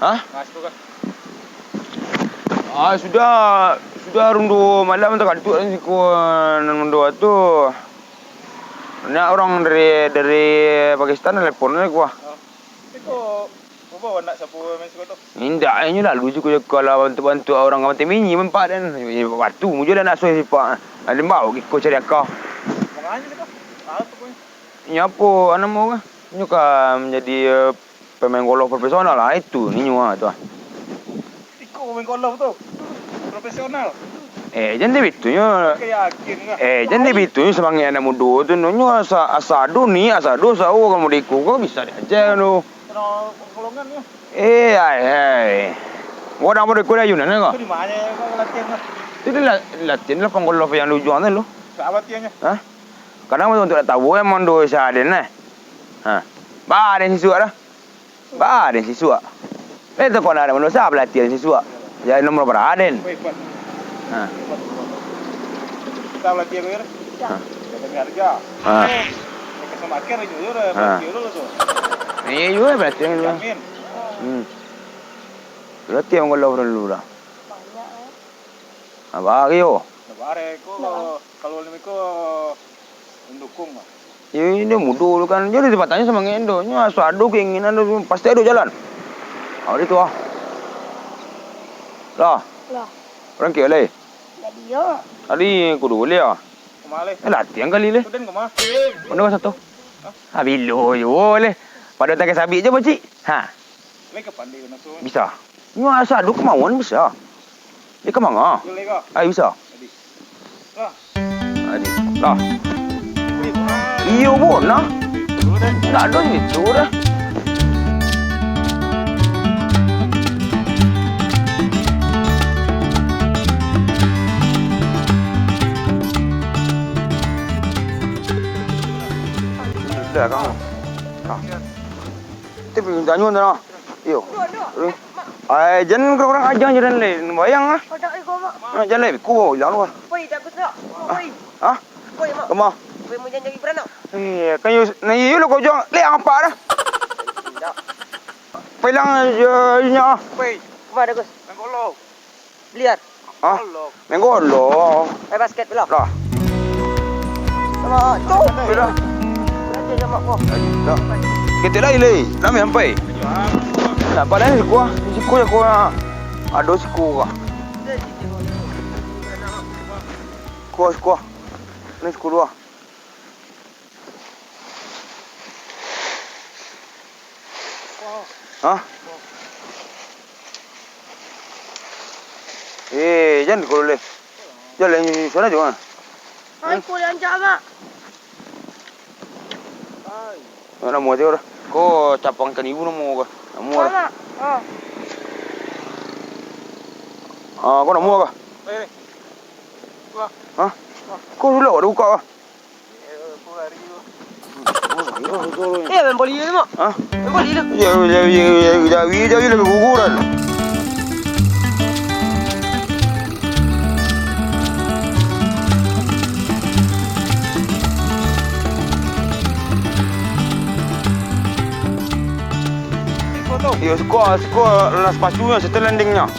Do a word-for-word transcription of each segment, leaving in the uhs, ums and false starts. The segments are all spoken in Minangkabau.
Hah? Ah, sudah, sudah ronde malam tu, kaduak siko nan ronde tu. Nak urang dari, dari Pakistan telepon ko. Iko, Bobo, nak sapu main siko tu? Indak, inyo lalu juo ko, kalau bantuak-bantuak urang ka Pantai Minyi, mampak den. Batu, mujo lah nak suai sipak. Ada bao iko cari aka. Manganyo siko? Ah, tu pun. Inyo apo, namo ka? Inyo ka manjadi, eh, pemain golf profesional lah, itu ninyo ah tu ah. Iko pemain golf tu. Profesional. Eh, jan dek bitunyo. Oke, yakin lah. Eh, jan dek bitunyo samangek anak mudo tu, nyo asa, asa ado ni, asa ado usaho kamu di iko ko bisa diaja tu. Kena golongan ni. Eh, ai, ai. Wah, namo dek ko di ayunan ko? Itu di mana ko latihan lah? Itu di la-, latihan lah panggol lo yang di ujuang tu lo. Siapa latihannya? Hah? Kadang untuk nak tahu emang do saden lah. Ha. Ba den sisuak dah. Ba den sisuak. Eh, tu kau nak ada manusia, pelatih den sisuak. Ya, nomor bara den. Weh, Pak. Ha. Kita pelatih aku ya. Ha. Kita punya harga. Ha. Mereka sama akhir itu ya, udah Ha. pelatih dulu tu. Iya juga pelatih dulu. Jamin. Hmm. Pelatih yang kalau dulu dah. Apa hari yo? Sabar, eh, ko, kalau ni ko mendukung lah. Iyo, inyo mudo tu kan. Jadi, dipatanyo samangek inyo. Nyo asa ado keinginan tu, pasti ado jalan. Awak itu ah. Lah. Lah. Urang kiro lai. Jadi yo. Tadi kudu boleh ah. Kemana lai? Eh, latihan kali lai. Uden kemana? Mana masa tu? Hah? Ah, bilo yo lai. Pada takai sabik je, Pakcik. Ha. Lai ka pandai ka naso. Bisa. Nyo asa ado kemauan bisa. Dia ka manga? Yo, lai ka. Ai, bisa. Jadi. Lah. Adi. Lah. Iyo, bona. Ndak ado itu dah. Dah, kamu. Nah. Tapi tanyo nah. Iyo. Duh, duh. Eh. Ai, jan kurang-kurang aja jalan le. Bayang ah. Padak iko, Mak. Ah, jalan le, ko jalan wah. Woi, dak kusok. Woi. Hah? Woi, Mak. Kama? Woi, mau janji beranak. Eh, kan yo, nah, iyo lo kau jual. Le apa dah? Tidak. Pelang aja inya. Woi. Kama dah, Gus? Nang kolo. Biliar. Hah? Golok. Main golok. Main basket pulo. Lah. Sama tu. Sudah. Sudah je sama ko. Dah. Kita lai lai. Lama sampai. Nak pada ni sikuah. Ni sikuah ya kuah. Ado sikuah. Kuah sikuah. Ni sikuah dua. Hah? Eh, jan dikolo leh. Jan leh, di sana jo, ah. Ai, ko diancak, Mak. Namo dia, ko capang ikan ibu namo ko. Namo ko. Mak. Ah. Ah, ko namo ko. Eh. Hah? Ko dulu ada buka ko. Eh, main boli je, Mak. Hah? Main boli tu. Ya, ya, ya, ya, ya, ya, ya, ya, ya, ya, ya. Iyo, siko, siko, lah sepatu nyo, setelan landing nyo.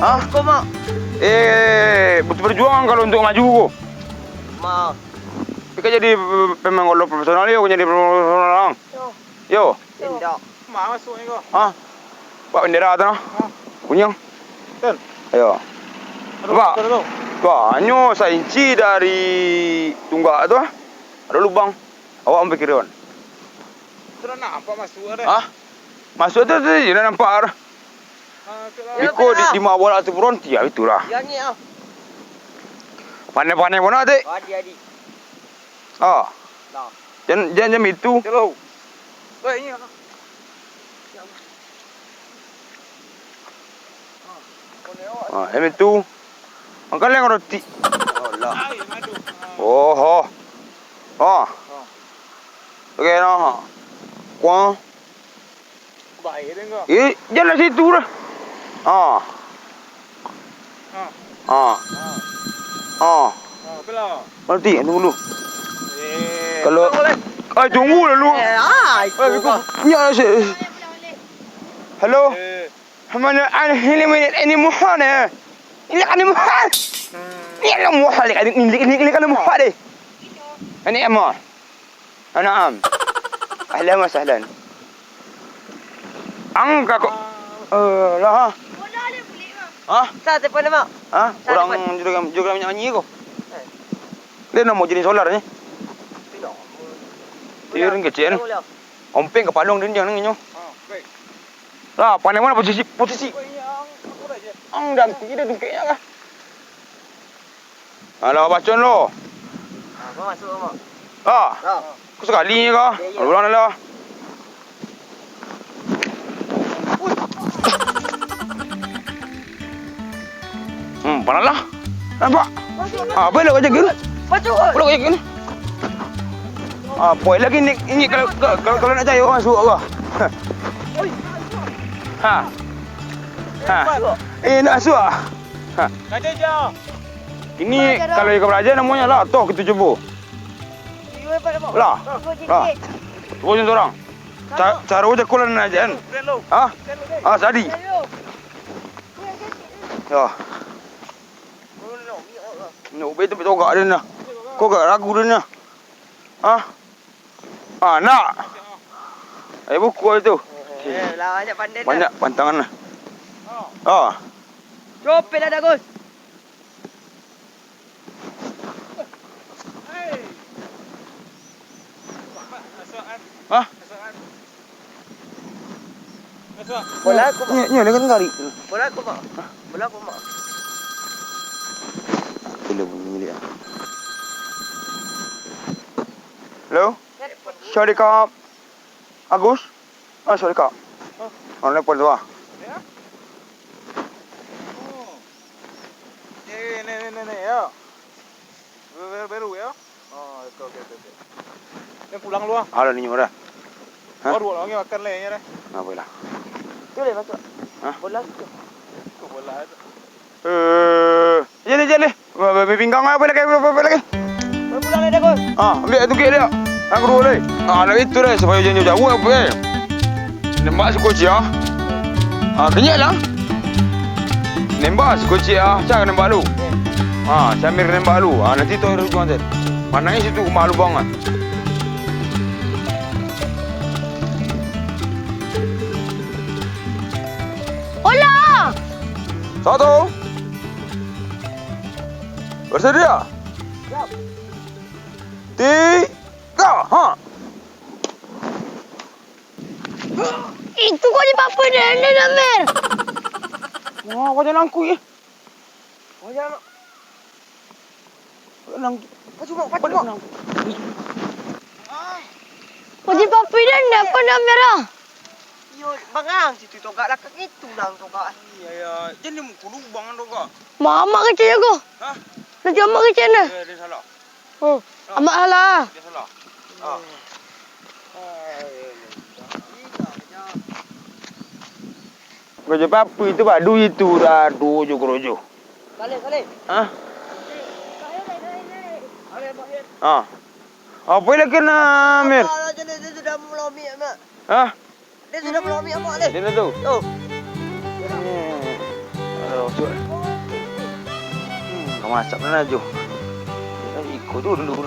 Hah? Siko, Mak. Eh, butuh perjuangan kalau untuk maju ko. Ma. Tapi kan jadi, eh, pemain golok profesional yo, jadi profesional, Bang. Yo. Yo. Indak. Ma masuak ni ko? Hah? Pak bendera tu nah. Hah? Kuning. Ten. Ayo. Aduh, Pak. Betul tu. Pak, hanyo sainci dari tunggak tu, ah. Ada lubang. Awak mamikir, Wan. Sudah nampak masuak dah. Hah? Masuak tu, tu je nampak dah. Ah, tu lah. Iko di, di mawar tu beronti, ya, itulah. Yang ni, ah. Pandai-pandai mana, Dik? Adi, adi. Ah. Dah. Jan, jan, jan itu. Hello. Weh, ini, ah. Ah, yang itu. Makan leng roti. Alah. Oh, oh. Oh. Oke, no. Kuang. Baik dia enggak? Eh, jalan situ dah. Ah. Ah. Ah. Ah. Ah. Nanti, tunggu dulu. Eh. Kalau, eh, tunggu dulu. Eh, ah, itu. Eh, itu. Ni ada si-, halo? Eh. Mana ada ini, ini muha ni? Ini ada muha. Ini ada muha, ini, ini, ini, ini ada muha deh. Ini Emma. Ah, naam. Ahlan wa sahlan. Ang ka ko-, eh, lah. Hah? Sa telepon, Mak. Hah? Sa telepon. Urang juragan, juragan minyak wangi ko? Eh. Dia namo jenis solar ni? Tidak. Iya, ring kecil ni. Tidak boleh. Ompeng kapalo dinding nang inyo. Ah, baik. Lah, pandai mana posisi, posisi? Oh, iya, ang, aku dah je. Ang dan tidak tungkeknya kah? Alah, bacon lo. Ah, kau masuk, Mak. Ah. Dah. Kau sakali ni kau. Ya, ya. Ulang lah. Hmm, panas lah. Nampak? Ah, apa elok aja gini? Apa elok aja gini? Apa lagi ni? Ini kalau, kalau, kalau nak cari orang suruh Allah. Ha. Ha. Eh, nak suruh. Ha. Ini kalau ikam raja namanya lah, toh kita cuba. Lah. Lah. Cuba contoh orang. Ca-, cara ucap kulan aja kan? Ha? Ah, tadi. Ya. Nak ubah tempat togak dia nah. Kau gak ragu dia nah. Ah. Ah, nak. Eh, buku tu. Eh, lah, banyak pandai dah. Banyak pantangan lah. Ah. Copet lah, Dagus. Hah? Bola aku, Mak. Nyo, nyo, dengan gari. Bola aku, Mak. Bola aku, Mak. Hello. Sawadee krab. Agus? Ah, sawadee krab. Hah? Oh, nelpon tu ah. Ya? Oh. Eh, ni, ni, ni, ni, ya. Baru, baru, baru, ya. Oh, oke, oke, oke, oke. Ni pulang lu ah. Halo, ninyo dah. Hah? Baru lagi makan leh, ya, dah. Apa lah? Tu leh masuk. Hah? Bola tu. Tu bola tu. Eh, jadi, jadi. Ba-, ba-, ba-, pinggang apa lagi, apa, apa lagi? Baru pulang leh, Dagus. Ah, ambil tu kek dia. Yang kedua leh. Ah, lah itu deh, supaya jangan jauh apa eh. Nembak si kocik ah. Ah, kenyek lah. Nembak si kocik ah. Siapa nembak lu? Ah, Samir nembak lu. Ah, nanti tu ada ujung tu. Mana situ rumah lu bangat. Olah! Satu. Bersedia? Siap. Tiga. Ha. Itu kau di papa dia, dia dah, Mer. Wah, kau jangan angkui, eh. Kau jangan. Kau jangan angkui. Pacu, Mak, pacu, Mak. Kau di papa dia, dia pun dah merah. Iyo, bangang situ togak lah, itu nang togak. Iya, iya. Jadi mukulu bangang togak. Mamak kecil aku. Hah? Nanti amak kecil nah. Iya, dia salah. Oh, amak salah. Dia salah. Ah. Karajo papu itu badu itu dah duo jo karajo. Saleh, Saleh. Hah? Ah. Apa lagi nak, Mir? Apa lah, dia, dia sudah malomik, Mak. Hah? Dia sudah malomik amak leh. Dia tu. Tu. Hmm. Aduh, cuk. Hmm, kau masak mana, Jo? Eh, iko tu dulu.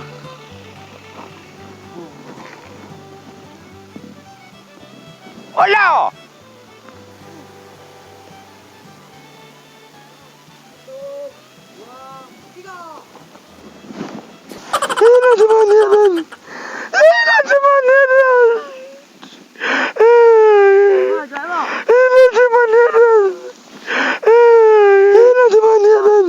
Alah! Ini cuma niat, Dan. Ini cuma niat, Dan. Ini cuma niat, Dan. Ini cuma niat, Dan.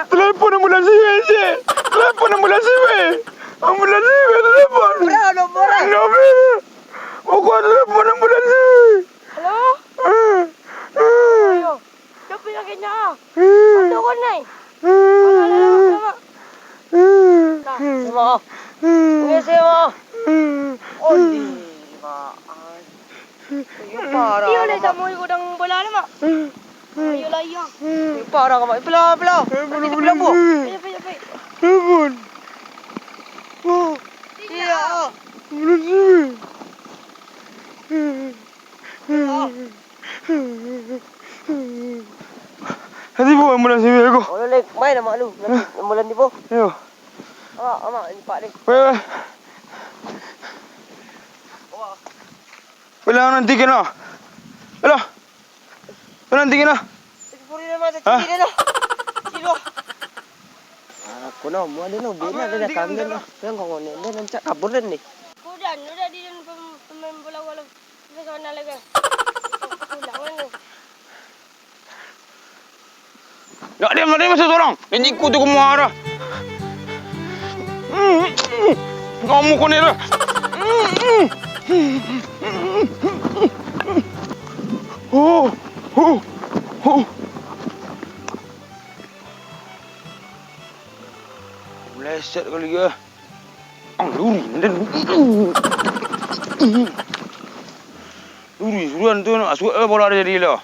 Telepon ambulans iwek, cek. Telepon ambulans iwek. Ambulans iwek, telepon. Berapa nomor, eh? Nomor. Pokok telepon ambulans iwek. Halo? Eh, eh. Ayo. Siapa yang kena? Eh. Satu orang naik. Eh. Alah, alah, alah, alah. Dah. Terima kasih, Mak. Terima kasih, Mak. Odeh, Mak. Ai. Iyo, parah. Iyo, lah, Mak. Samo gudang bola lah, Mak. Iyo lah, iyo. Iyo, parah, Mak. Pelan, pelan. Nanti terpelan, Bu. Ayo, ayo, ayo. Ampun. Iyo. Belum sih. Iyo. Nanti bawa ambulan sini, aku. Oh, lek, main amak lu. Nanti ambulan tibo. Ayo. Amak, amak, lipat deh. Weh, weh. Wah. Bilang nanti kena. Alah. Bilang nanti kena. Hah? Aku no, buat dia no, bina dia dah kangen no. Yang kau ngonek dia rancak kabur dan ni. Kudan, udah di dalam pem-, pemain bola-bola. Profesional lagi. Pulang kan ni. Dak diam, dak diam, masa sorang. Nan jiku tu ka muaro. Ngamu ko ni lah. Oh, oh, oh. Meleset kali ya. Ang luri, den. Luri, suruhan tu nak asuak lah bola dia jadi lah.